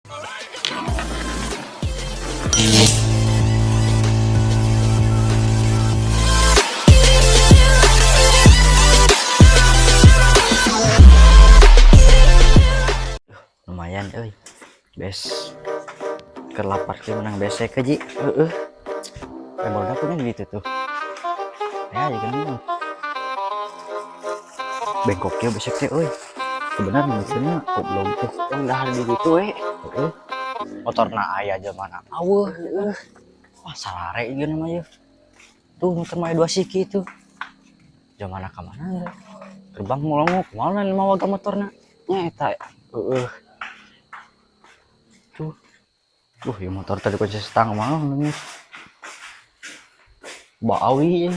Lumayan euy. Bes. Keur lapar teh menang besek ke ji. Heeh. Eh, baru punya di situ tuh. Ya, juga nih. Bengkok ya besek teh euy. Sebenarnya mikirnya goblok tuh. Yang dahar di ditu we. Heeh. Motorna aya mana aweuh heeh. Wah, salare ieu mah ieu. Tuh motor mah dua siki tuh. Jamana ka mana ya? Gerbang mulongok, kumaha mawa ga motorna? Nya eta. Heeh. Tuh. Ieu motor tadi kunci stang mah leungit. Baawi ieu.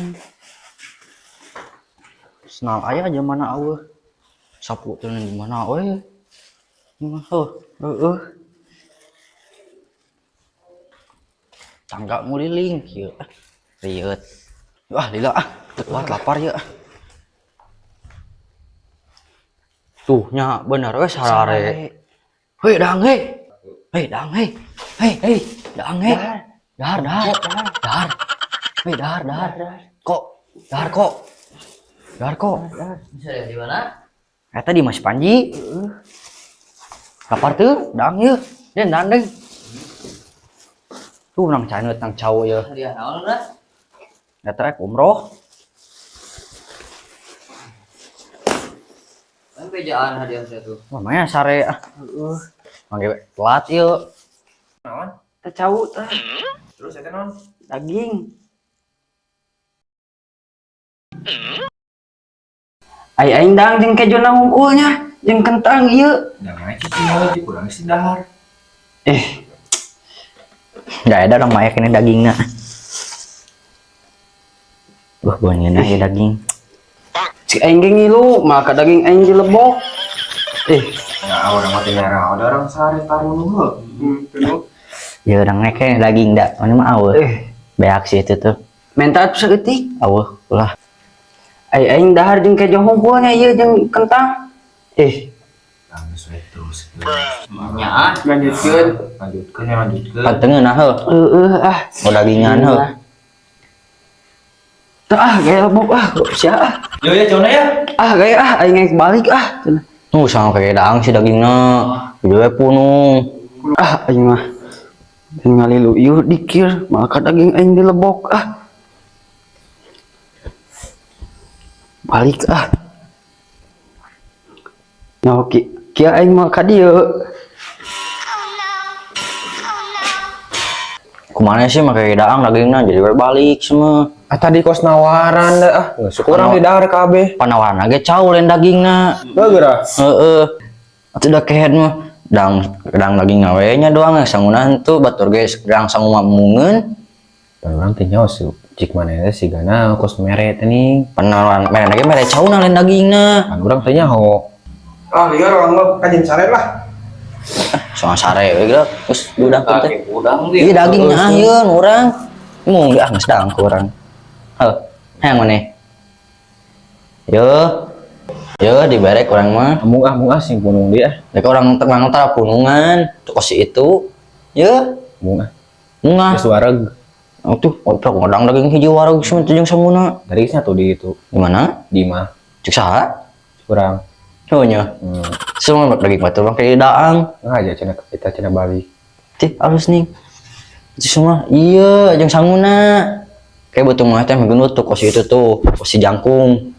Senal aya mana aweuh. Sapu teh di mana we? Heuh, Heeh. Tangga muliling kieu. Rieut. Wah, lila ah. Teu kuat lapar ya. Tuh nya bener we sarare. Hei, dang hei. Hei, dang hei. Hei, hei, dang hei. Dahar, dahar, dahar. Hei, dahar, dahar. Kok, dahar kok. Dahar kok. Bisa dari mana? Eta di Mas Panji. Lapar tuh, dang yeuh. Den dang deui. Tuh nang caneut nang cau yeuh. Hadiah naon dah? Eta rek umroh. Kan bejaan hadiah saya tuh. Wah, maya sare ah. Heeh. Mangge telat yeuh. Naon? Teh cau teh Terus eta naon? Daging. Ai aing dang jeung kejona hungkulnya, jeung kentang ieu. Da mah cicing kurang sih dahar. Eh, Enggak ada orang maya kene dagingna. Wah, buan ngeunah ya daging. Cik aing ge ngilu, maka daging aing dilebok. Eh, Nah, orang mah teh nyara ada orang sare tarunu heuh. Ya urang ngeke daging da. Mana mah aweuh. Eh, Beak sih itu tuh. Menta atuh saeutik. Aweuh ulah. Ai aing dahar jeung kejo hungkulnya ieu jeung kentang. Eh, Geus we terus. Nya. Lanjutkeun. Lanjutkeun ya lanjutkeun. Pantengeun heuh. Heeh ah. Mau dagingan heuh. Teu ah gaya lebok ah, sia ah. Yo ya cona ya. Ah gaya ah aing geus balik ah. Cenah. Tuh sama kayak daang si dagingna. Jadi we punung. Ah aing mah aing ngalilu ieu dikir, maka daging aing dilebok ah. Balik ah. Nyaho ki kieu aing mah ka dieu. Kumaha sih make daang dagingna jadi we balik semua. Ah tadi kos nawaran dah ah, geus kurang di dahar kabeh. Panawaran ge cau lain dagingna. Geura. Heeh. Atuh da kehed mah dang dang daging we nya doang sanguna henteu batur ge dang sangu mah mungeun. Urang teh nyaho sih cik maneh teh sigana kos mere teh ning. Panawaran mere ge mere cauna lain dagingna. Kan urang teh nyaho. Ah, liar orang gua kajin sare lah. Soal sare we geus geus diudangkeun teh. Udang Iya dagingna ayeun urang. Mung ah geus daang ku urang. Heuh, hayang maneh. Yo. Yo diberek urang mah. Mung ah mung ah sing punung dia. Dek orang tengah tara punungan, tuh kos itu. Yo, Mung ah. mung ah. Geus wareg. Oh tuh, oprok ngodang daging hiji wareg semua jeung samuna. Dari nya tuh di itu Gimana? di mah Cek saha? kurang. Oh nya. Semua daging batur bang kayak daang. Ngaja cenah kita cenah balik. Tih halus nih. Itu semua iya jeung sanguna. Kayak betul mah teh menggenut tuh kos itu tuh, kos si jangkung.